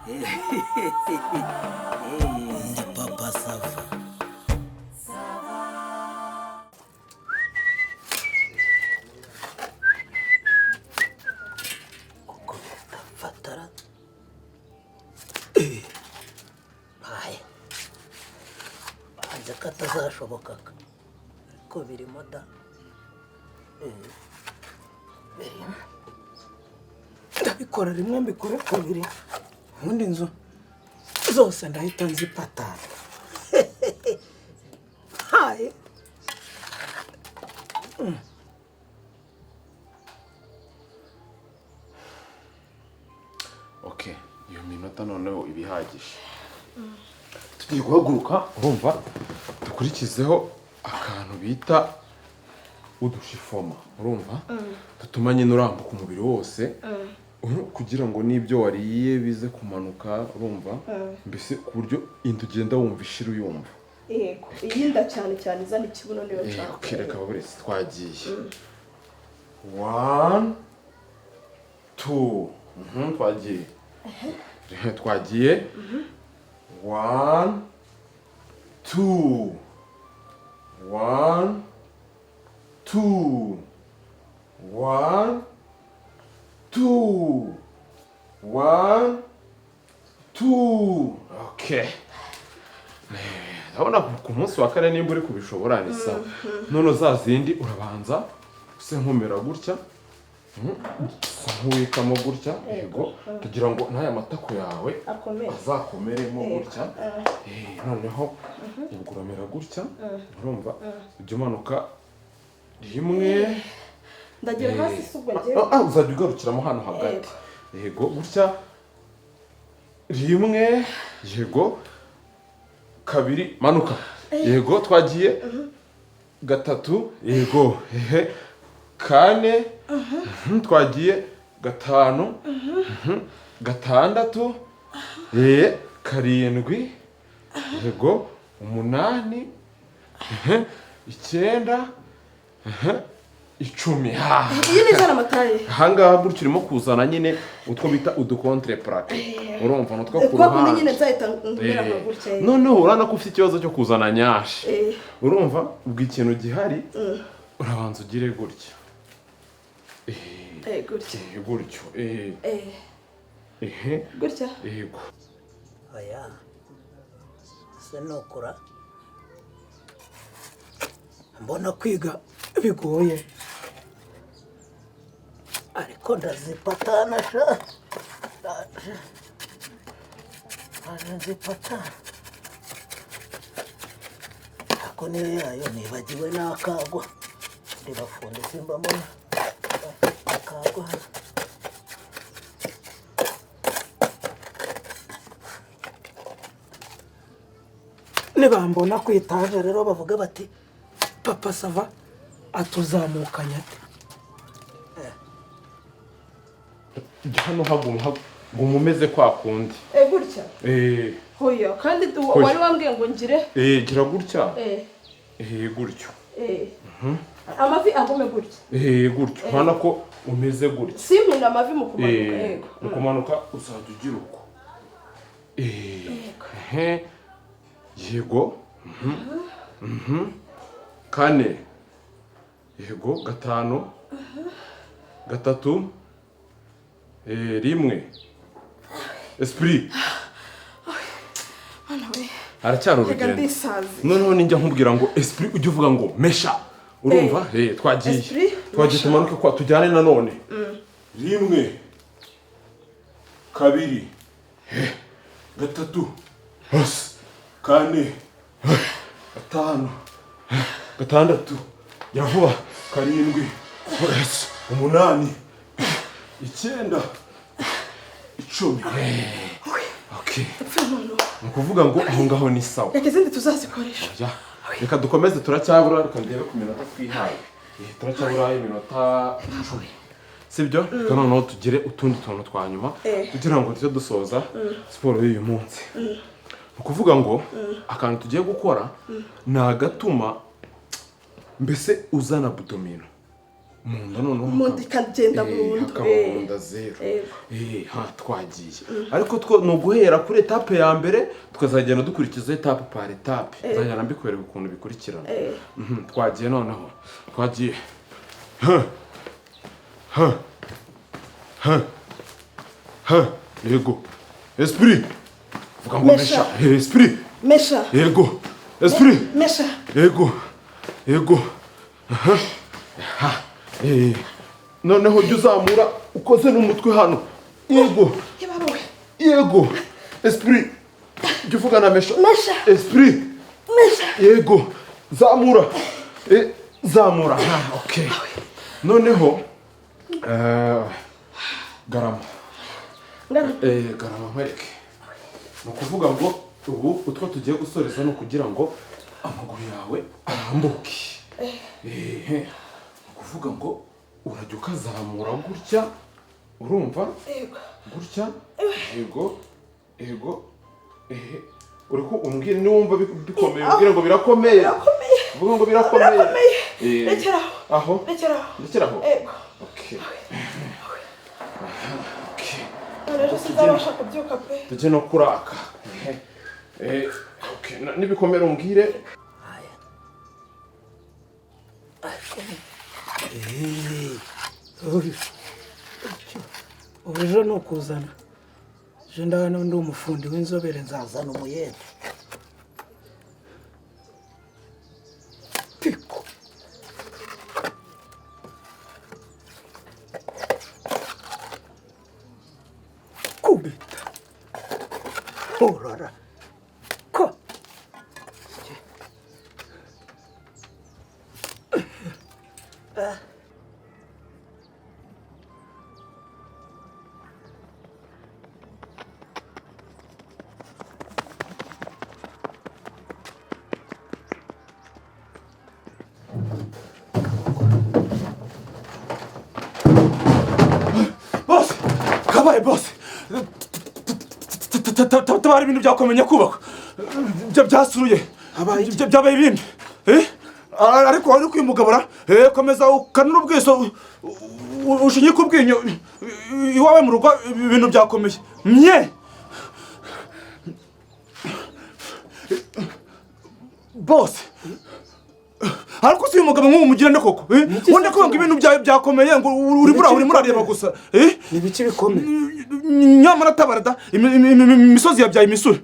Ndi Papa Sava. Kuko bitafatara. Aye. Banze ko atazashobokaga. Ariko birimo da. Birimo. Ndabikora rimwe, mbikore kabiri, ubundi inzu zose ndahita nzipatana. Haye. Ok, iyo minota noneho iba ihagije. Tugiye guhaguruka, urumva, dukurikizeho akantu bita udushifoma, urumva, dutuma nyine urambuka umubiri wose, kugira ngo n'ibyo wariye bize kumanuka, urumva, mbese ku buryo inda ugenda wumva ishira uyumva. Yego, iyi nda cyane cyane izana ikibuno niyo nshaka. Ok, reka buretse twagiye. One, two. Twagiye, twagiye. One, two, one, two, one, two, one, two. Okay. Ndabona ku munsi wa kane nimba uri kubishobora ni sawa. None za zindi urabanza use nkumera gutya, usa nk'uwikamo gutya, yego, kugira ngo n'aya matako yawe akomere. Azakomeremo gutya. Noneho ubwo uramera gutya, urumva, ujya umanuka rimwe. Ndagera hasi si ubwo ngewe? Ah, ah, uzajya ugarukiramo hano hagati, yego, gutya, rimwe, yego, kabiri, manuka, yego, twagiye, gatatu, yego, ehe, kane, twagiye, gatanu, gatandatu, karindwi, yego, umunani, icyenda, 10. Ha. Iyi ni izana amataye. Ahangaha gutyo urimo kuzana nyine utwo bita uducontreplaqué, urumva, ni utwo ku Kwa kundi nyine ruhande. nzahita mera nka gutya. Noneho urabona ko ufite ikibazo cyo kuzana nyashi. Urumva, ubwo ikintu gihari, urabanza ugire gutya. Gutya. Gutyo. Ehe. Gutya. Yego. Oya. Se nukura. Mbona kwiga bigoye. Ariko ndazipatana sha. Ndaje. Ndaje nzipatana. Ako niyo yayo nibagiwe n'akagwa. Ndibafunde simbamona. Akagwa. Nibambona ku etaje rero bavuga bati: "Papa Sava atuzamukanye ate?" Jya hano, haguma guma umeze kwa kundi. Gutya? Hoya kandi Hoya. Wari wambwiye ngo ngire Gira gutya. Gutyo. Amavi agume gutya. Gutyo, urabona ko umeze gutya. Simpine amavi mu kumanuka? Yego. Mu kumanuka uzajya ugira uko. Ehe, yego. Kane, yego, gatanu, gatatu, rimwe, esprit. Mana we! Haracyari Reka urugendo. Ndisazi. Noneho ninjya nkubwira ngo esprit, ujye uvuga ngo mesha, urumva? Twagiye. Esprit, Twagiye. mesha. Tumanuke kwa tujyane nanone. Rimwe, kabiri, gatatu, hasi, kane, gatanu, gatandatu, jya vuba, karindwi, hasi, umunani, icyenda, 10. Okay. Ni ukuvuga ngo aho ngaho ni sawa. Reka izindi tuzazikoresha. Oya, reka dukomeze, turacyabura, reka ndebe ku minota twihaye. Turacyabura iminota 10, sibyo? Reka noneho tugire utundi tuntu twa nyuma kugira ngo tujye dusoza siporo y'uyu munsi. Ni ukuvuga ngo akantu tugiye gukora ni agatuma mbese uzana abdominaux. Mu nda noneho Mu nda ikagenda burundu, hakaba mu nda zero. Ha twagiye, ariko two ni uguhera kuri étape ya mbere, tukazagenda dukurikiza étape par étape. Nzagenda mbikwereka ukuntu bikurikirana. Twagiye noneho, twagiye. Ha, ha, ha, ha, yego. Esprit, vuga ngo Mesha. Mesha. Esprit. Mesha. Yego, esprit. Mesha. Yego, yego. Aha. Aha. Noneho jya uzamura ukoze n'umutwe hano. Yego. Yebawe. Yego, esprit, jya uvuga na mesha. Mesha. Esprit. Mesha. Yego, zamura. Zamura. Ah, okay. Noneho garama. Ngana. Garama nkwereke. Ni ukuvuga ngo ubu utwo tugiye gusoreza ni ukugira ngo amaguru yawe arambuke. Ehe, ni ukuvuga ngo urajya ukazamura gutya, urumva? Yego. Gutya, yego, yego. Ehe, uri ko umbwira niwumva bikomeye, umbwire ngo birakomeye. Birakomeye. Uvuga ngo birakomeye. Birakomeye. Rekeraho. Aho. Rekeraho. Rekeraho. Yego. Okay. Okay. None ejo sinzabasha kubyuka pe. Tujye no kuraka. Okay. Nibikomere umbwire. Aya. Ubu ejo ni ukuzana, ejo ndabona ndi umufundi w'inzobere, nzazana umuyede piko. Kubita horora ko. Bose kabaye, bose tabara, ibintu byakomeye nyakubahwa. Byasuruye. Byabaye ibindi. Eh? Ariko uyu mugabo ra, komeza ukanura ubwiso, ushinyike ubwinyo iwawe mu rugo, ibintu byakomeye mye. Bose, ariko si uyu mugabo nk'ubu mugirane koko, eh? Wenda kuvuga ngo ibintu byawe byakomeye, ngo uri buriya urimo urareba gusa, eh? Ni ibiki bikomeye? Nyamara tabarada, imisozi yabyaye imisuri.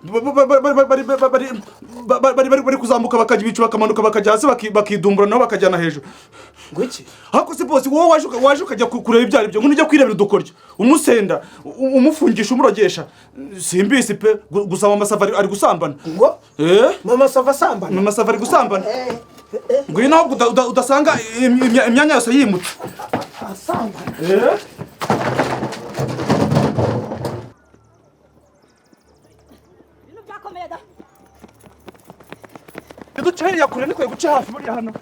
Bari kuzamuka bakajya ibicu, bakamanuka bakajya hasi, bakidumbura nabo bakajyana hejuru. Ngo iki? Ariko si bose, wowe waje ukajya kureba ibyo ari byo, ngo ujya kwirebera udukoryo, umusenda, umufungisha, umurogesha, simbizi pe. Gusa mama Sava ari gusambana. Ngo? Eh. Mama Sava asambana? Mama Sava ari gusambana. Ngwino ahubwo udasanga imyanya yose yimutse. Asambana? Eh. Ibintu byakomeye da. Duca hariya kure, nikwiye guca hafi buriya hano.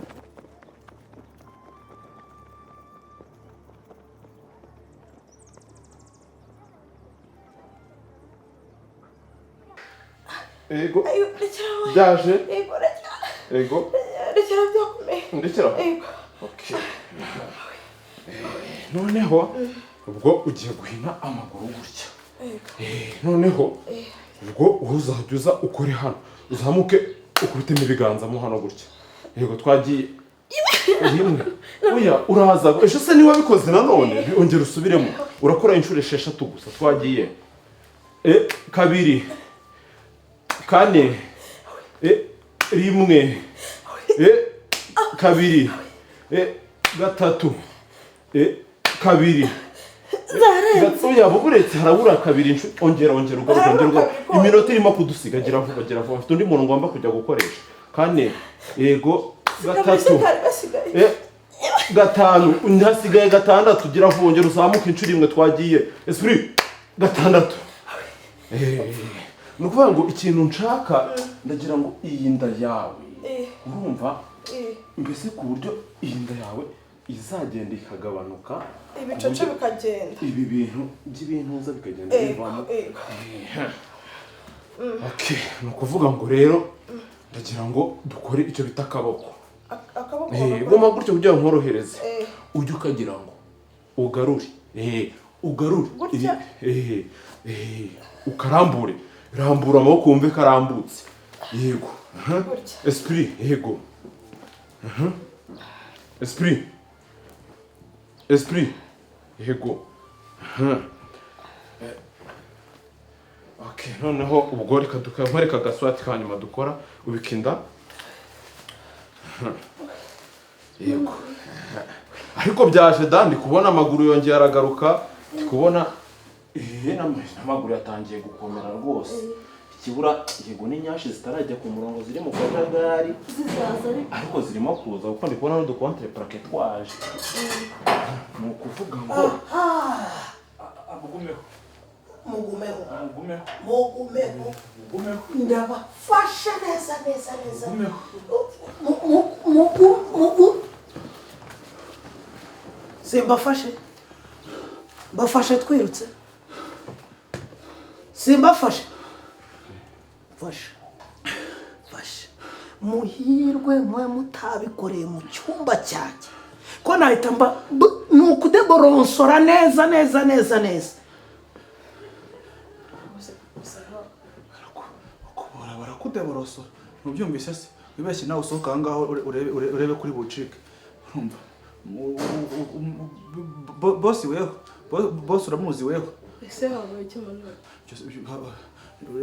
Yego. Ayo, rekeraho. Byaje. Yego, rekeraho. Yego. Rekeraho, byakomeye. Ndekeraho. Yego. Okay. Noneho ubwo ugiye guhina amaguru gutya. Noneho ubwo uzajya uza ukore hano, uzamuke, ukubitemo ibiganza mo hano gutya. Yego, twagiye. Rimwe. Oya, uraza ejo se niba wabikoze nanone, ongera usubiremo. Urakora inshuro 6 gusa. Twagiye. Kabiri, kane, rimwe, kabiri, gatatu, kabiri. Gatoya buretse, harabura kabiri. Ongera, ongera ugaruka, ongera ugaruka. Iminota irimo kudusiga. Gira vuba, gira vuba, mfite undi muntu ngomba kujya gukoresha. Kane, yego, gatatu, Kari gasigaye. Gatanu, hasigaye gatandatu. Gira vuba, ongera uzamuke inshuro imwe. Twagiye, esprit. Gatandatu. Ni ukuvuga ngo ikintu nshaka, ndagira ngo iyi nda yawe, urumva, mbese ku buryo iyi nda yawe izagenda ikagabanuka, ibicoco bikagenda, ibi bintu by'ibintuza bikagenda bivamo. Okay, ni ukuvuga ngo rero ndagira ngo dukore icyo bita akaboko. Akaboko. Guma gutyo kugira ngo nkorohereze. Eh. Ujye ukagira ngo ugarure, ugarure. Gutya? Ukarambure, rambura amaboko wumve ko arambutse. Yego. Gutya. Esprit, yego. Esprit, esprit, yego. Okay, noneho ubwo reka nkwereka agaswati ka nyuma dukora ubikinda. Yego, ariko byaje da, ndi kubona amaguru yongeye aragaruka, ndi kubona n'amaguru yatangiye gukomera rwose. Ikibura yego ni nyashi zitarajya ku murongo, ziri mu kajagari. Zizaza ariko. Ariko zirimo kuza kuko ndi kubona n'udukontere purake twaje. Ni ukuvuga ngo Amugumeho. Mugumeho. Amugumeho. Mugumeho. Mugumeho. Ndabafashe neza neza neza. Mugumeho. Mugu simbafashe, mbafashe twirutse, simbafashe, mfashe, mfashe. Muhirwe mwe mutabikoreye mu cyumba cyanjye, ko nahita mba ni ukudeboronsora neza neza neza neza. Kubora barakudeborosora, ntubyumvise se? Wibeshye nawe usohoka aha ngaho urebe kuri bucike. Urumva bosi weho, bosi uramuzi weho. Ese habaye iki, Manuel?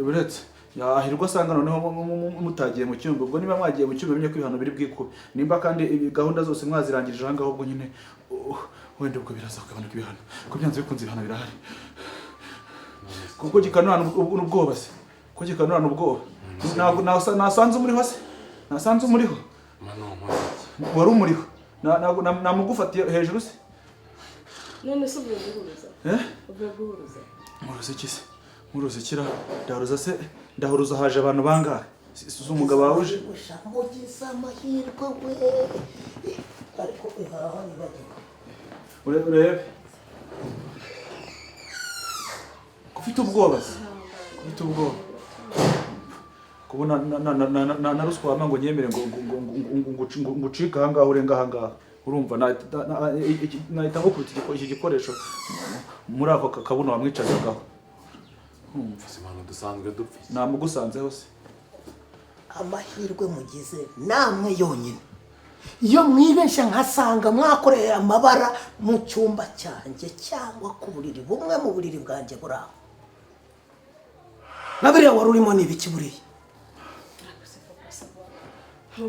Uretse yahirwa asanga noneho mutagiye mu cyumba. Ubwo niba mwagiye mu cyumba, menye ko ibihano biri bwikube. Nimba kandi gahunda zose mwazirangirije aha ngaho, ubwo nyine wenda ubwo biraza kugabanuka ibihano, ko byanze bikunze ibihano birahari. Kuko gikanurana n'ubwoba se, ko gikanurana ubwoba, ntabwo nasanze umuriho se, nasanze umuriho. Mano, nkoze iki? Wari umuriho. Ntabwo namugufatiye hejuru se. None se uvuye guhuruza? Eh? Uvuye guhuruza? Nkuruza iki se? Nkuruza ikira? Ndahuruza se? Ndahuruza haje abantu bangahe? Si umugabo wawe uje? Mugize amahirwe we, ariko ihaha nibagiwe. Urebe ko ufite ubwoba se, ko ufite ubwoba kubona na ruswa wampa ngo nyemere ngo ngucike aha ngaha, urenga aha ngaha. Urumva nahita ngukubita iki gikoresho muri ako kabuno wamwicazagaho. Urumva? Ese mano, dusanzwe dupfa iki? Namugusanzeho se. Amahirwe mugize namwe yonyine, iyo mwibeshya nkasanga mwakoreye amabara mu cyumba cyanjye cyangwa ku buriri, bumwe mu buriri bwanjye buri aho, na biriya wari urimo ni ibiki buriya?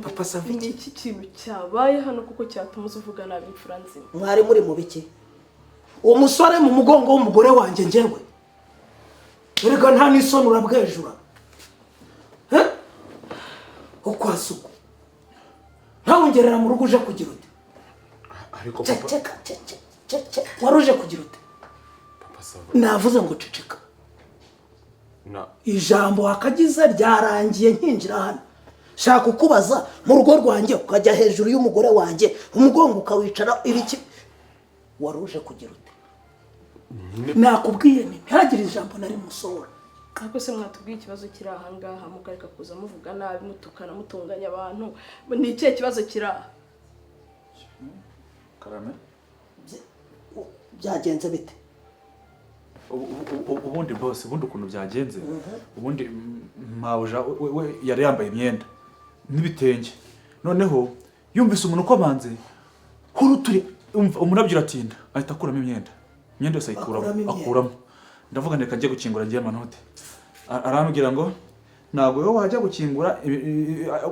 Papa Sava iki? Ni iki kintu cyabaye hano kuko cyatuma uza uvuga nabi imfura nzima? Mwari muri mu biki? Uwo musore mu mugongo w'umugore wanjye, njyewe erega nta n'isoni, urabwejura. Eh? Ukwasuku ntawongerera mu rugo, uje kugira ute? Ariko papa Ceceka, ceceka, ceceka. Wari uje kugira ute? Papa Sava. Navuze ngo ceceka. Na Ijambo wakagize ryarangiye nkinjira hano. Shaka kukubaza, mu rugo rwanjye ukajya hejuru y'umugore wanjye, umugongo ukawicara, ibiki? Wari uje kugira ute? Nakubwiye nti ntihagire ijambo nari musohora. Ariko se mwatubwiye ikibazo kiri aha ngaha, mukareka kuza muvuga nabi, mutukana, mutunganya abantu? Ni ikihe kibazo kiri aha? Karame. Byagenze bite? Ubundi bose, ubundi ukuntu byagenze, ubundi mabuja we yari yambaye imyenda n'ibitenge, noneho yumvise umuntu ukomanze huruturi, umva umurabyo uratinda, ahita akuramo imyenda, imyenda yose ayikuramo. Akuramo imyenda. Akuramo. Ndavuga ndeka njye gukingura ngiye manote. Arambwira ngo ntabwo wowe wajya gukingura,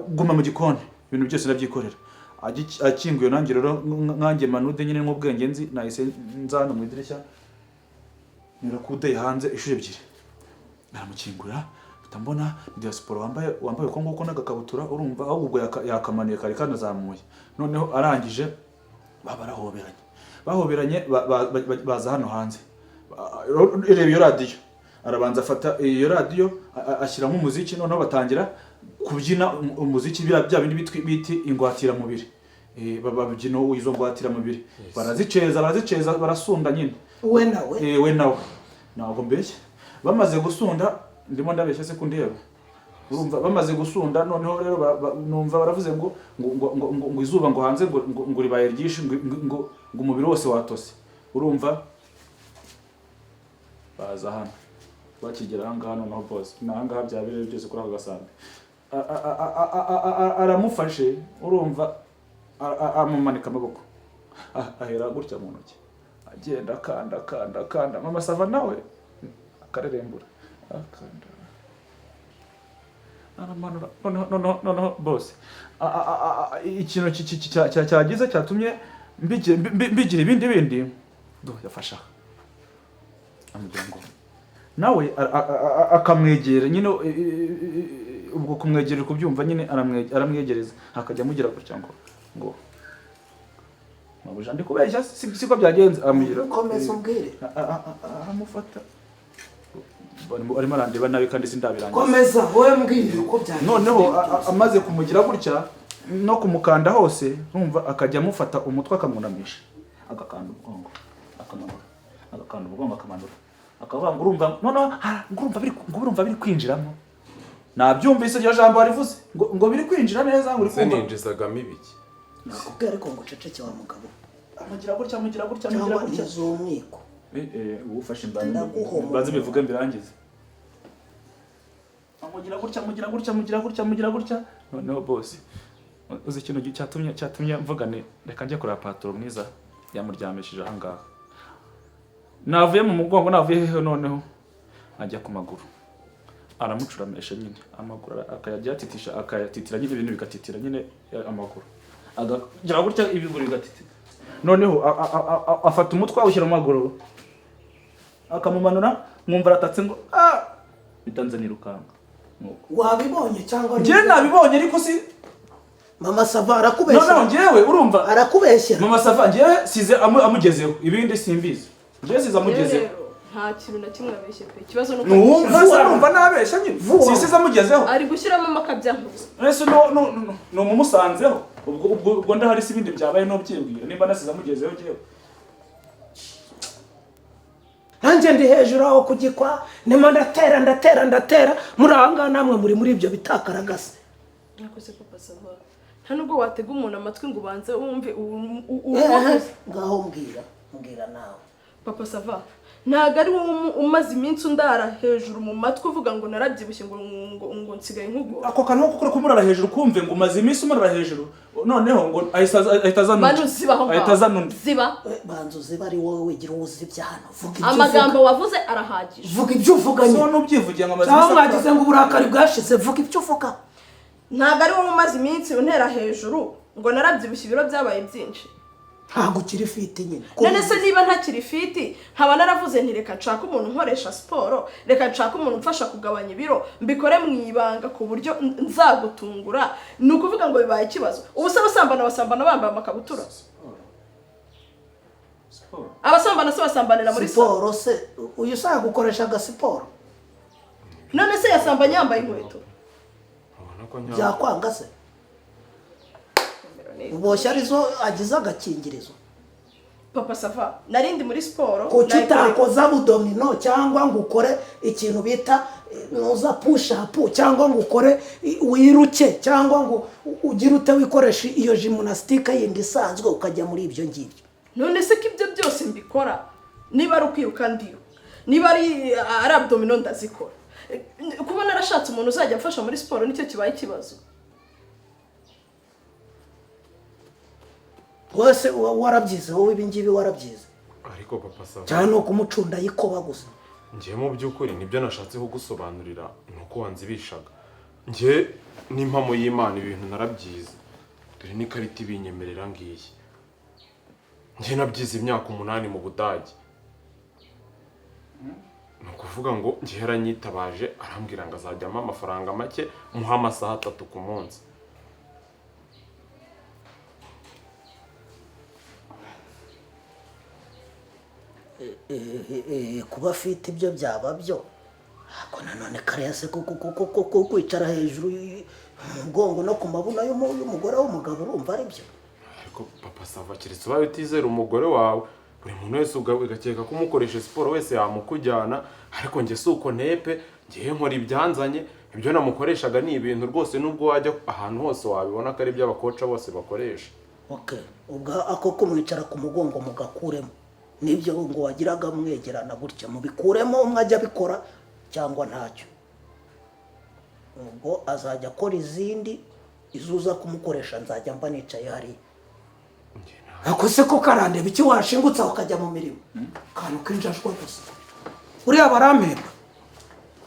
guma mu gikoni, ibintu byose ndabyikorera. Akinguye, nanjye rero nkanjye manude nyine nk'ubwenge nzi, nahise nza hano mu idirishya nirakudeye hanze inshuro ebyiri, aramukingura, mpita mbona diaspora wambaye uko nguko n'agakabutura. Urumva ahubwo ubwo yakamanuye kari kanazamuye. Noneho arangije baba barahoberanye, bahoberanye baza hano hanze. Reba iyo radiyo, arabanza afata iyo radiyo ashyiramo umuziki, noneho batangira kubyina umuziki biriya bya bindi bita ingwatiramubiri. Babyina izo ngwatiramubiri, baraziceza, baraziceza, barasunda nyine. We nawe? We nawe, ntabwo mbeshya. Bamaze gusunda, ndimo ndabeshya se kundeba? Urumva bamaze gusunda, noneho rero numva baravuze ngo ngo ngo ngo, ngo, ngo izuba ngo hanze ngo ngo, ngo ribaye ryinshi, ngo, ngo, ngo, ngo umubiri wose watose. Urumva baza hano, bakigera aha ngaha noneho bose ni aha ngaha byabereye byose kuri ako gasambi. Aramufashe, urumva amumanika amaboko, ahera gutya mu ntoki, agenda akanda akanda akanda. Mama Sava nawe akarerembura, akanda, aramanura. Noneho noneho noneho bose ikintu cyagize cyatumye mbigira ibindi bindi do yafasha amugira ngo nawe akamwegera nyine, ubwo kumwegera uri kubyumva nyine, aramwegereza akajya amugira gutya ngo ngo mabuja ndi kubeshya, siko byagenze, amugira Komeza umbwire. Aramufata, arimo arandeba nabi kandi sindabirangiza. Komeza wowe, mbwire uko byagenze. Noneho amaze kumugira gutya no kumukanda hose, urumva akajya amufata umutwe akamwunamisha, agakanda umugongo akamanura, agakanda umugongo akamanura, akavuga ngo urumva noneho ngo urumva biri, ngo urumva biri kwinjiramo. Nabyumvise iryo jambo warivuze ngo ngo biri kwinjira neza, ngo uri Se kumva. Ninjizagamo ibiki? Nakubwiye ariko ngo uceceke wa mugabo. Amugira gutya, amugira gutya, amugira Cyangwa gutya. n'iz'umwiko. Ubu ufashe imbanza Ndaguhomora. mbanze mbivuge mbirangize. Amugira gutya, amugira gutya, amugira gutya, amugira gutya. Noneho bose uzi ikintu cyatumye mvuga ni reka njye kureba patoro mwiza yamuryamishije aha ngaha, navuye mu mugongo, navuye hehe, noneho ajya ku maguru aramucuramesha nyine, amaguru akayajya yatitisha, akayatitira nyine, ibintu bigatitira nyine, amaguru akagira gutya, ibiguru bigatitira. Noneho afata umutwe awushyira mu maguru, akamumanura, mwumva aratatse ngo ah, bitanze nirukanga. Nuko. Wabibonye cyangwa? Njyewe nabibonye ariko si Mama Sava noneho arakubeshyera. Njyewe urumva Arakubeshyera. Mama Safa, njyewe size amugezeho, ibindi simbizi. Njyewe size amugezeho. Rero nta kintu na kimwe abeshye pe, ikibazo ni uko Numva se numva nabeshya nyine, sisize amugezeho. ari gushyiramo amakabyankuru. Ese no no no no mumusanzeho, ubwo ndahari si ibindi byabaye n'ubyibwira nimba nasize amugezeho njyewe. Nanjye ndi hejuru aho kugikwa, ndimo ndatera ndatera ndatera muri aha ngaha, namwe muri muri ibyo bitakaragase. Nakoze Papa Sava, nta nubwo watega umuntu amatwi ngo ubanze wumve Eh, ngaho mbwira, mbwira nawe. Papa Sava, ntabwo ari wowe umaze iminsi undara hejuru mu matwi uvuga ngo narabyibushye, ngo ngo ngo nsigaye nkugora. Ako kantu ko gukora kumurara hejuru, kumve ngo umaze iminsi umurara hejuru, noneho ngo ahita azana Manu undi. ziba aho Ahita ngaho. azana undi. Ziba. Eh, banza uziba ari wowe wigira uwo uzibya hano, vuga ibyo Amagambo uvuga. wavuze arahagije. Vuga ibyo uvuga So nyine. n'ubyivugiye ngo amaze Cyangwa iminsi mwagize ngo uburakari bwashize, vuga ibyo uvuga. Ntabwo ari wowe umaze iminsi untera hejuru ngo narabyibushye, ibiro byabaye byinshi. Ntabwo ukiri fit nyine. None se niba ntakiri fit, nkaba naravuze nti reka nshake umuntu nkoresha siporo, reka nshake umuntu umfasha kugabanya ibiro, mbikore mu ibanga ku buryo nzagutungura, ni ukuvuga ngo bibaye ikibazo? Ubu se abasambana basambana bambaye amakabutura? Siporo. Abasambana se basambanira muri salo? Siporo se uyu ushaka gukoresha agasiporo? None se yasambanye yambaye inkweto? Ubona ko nyawe Byakwanga se uboshye arizo agize agakingirizo? Papa Sava, narindi muri siporo. Kuki utakoza abdominaux cyangwa ngo ukore ikintu bita nuza push-up, cyangwa ngo ukore wiruke, cyangwa ngo ugire ute, wikoresha iyo gymnastique yindi isanzwe, ukajya muri ibyo ngibyo? None se ko ibyo byose mbikora, niba ari ukwiruka ndiruka, niba ari abdominaux ndazikora, kuba narashatse umuntu uzajya amfasha muri siporo nicyo kibaye ikibazo? Wese warabyize wowe, ibi ngibi warabyize? Ariko Papa Sava, cyangwa ni ukumucunda yikoba gusa? Njyewe mu by'ukuri nibyo nashatse kugusobanurira, ni uko wanzibishaga. Njye n'impamo y'Imana ibintu narabyize, dore n'ikarita ibinyemerera ngiyi. Njye nabyize imyaka 8 mu Budage. Ni ukuvuga ngo njye yaranyitabaje arambwira ngo azajyamo amafaranga make, muha amasaha 3 ku munsi. Kuba afite ibyo byaba byo, ariko nanone kariya se ko kwicara hejuru mu mugongo no ku mabuno y'umugore w'umugabo, urumva ari byo? Ariko Papa Sava, keretse ubaye utizera umugore wawe, buri muntu wese ugakeka ko umukoresha siporo wese yamukujyana, ariko njye si uko nepe. Ngewe nkora ibyanzanye. Ibyo namukoreshaga ni ibintu rwose nubwo wajya ahantu hose wabibona ko ari ibyo abakoca bose bakoresha. Okay, ubwo ako kumwicara ku mugongo mugakuremo, nibyo ngo wagiraga mwegerana gutya, mubikuremo, umwe ajya abikora cyangwa ntacyo. Ubwo azajya akora izindi, izo uza kumukoresha nzajya mba nicaye hariya. Ako se ko karandeba iki? Washingutse aho ukajya mu mirimo, kantu k'injajwa gusa. Uriya barampemba,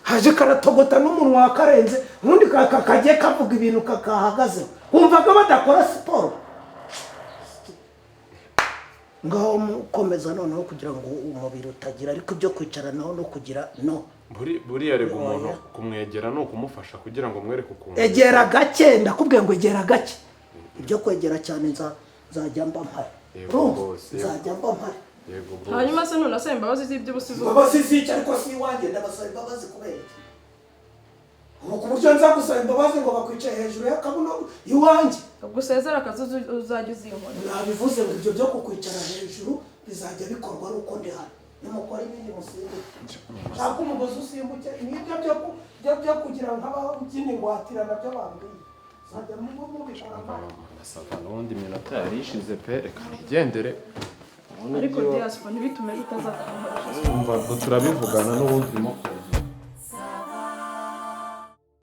haje karatogota n'umunwa wakarenze, ubundi kagiye kavuga ibintu kakahagazeho, wumvaga badakora siporo. Ngaho mukomeza noneho kugira ngo umubiri utagira, ariko ibyo kwicara naho no kugira no Buriya rega umuntu Oya. kumwegera ni ukumufasha kugira ngo mwereke ukuntu. Egera gake, ndakubwiye ngo egera gake. Ibyo kwegera cyane nzajya mba mpari. Yego Urumva? rwose, yego. Nzajya mba mpari. Yego rwose. Hanyuma se ntunasaba imbabazi z'iby'ubusizi? Imbabazi z'iki? Ariko si iwanjye, ndabasaba imbabazi kubera iki? Ubu ku buryo nza gusaba imbabazi ngo bakwicaye hejuru y'akabuno iwanjye? Ubwo usezera akazi, uzajya uzinkora. Nabivuze ngo ibyo byo kukwicara hejuru bizajya bikorwa ari uko ndi hano. Nimukora ibindi musimbuke, shaka umugozi usimbuke. Nibyo byo kugira nk'ababyina ingwatira nabyo bambwiye, zajya mubikora mpari. Ndasaba n'ubundi iminota yari ishize pe, reka nigendere. Ariko diaspora, ntibitume ejo utazakunkoresha. Umva, ubwo turabivugana n'ubundi urimo.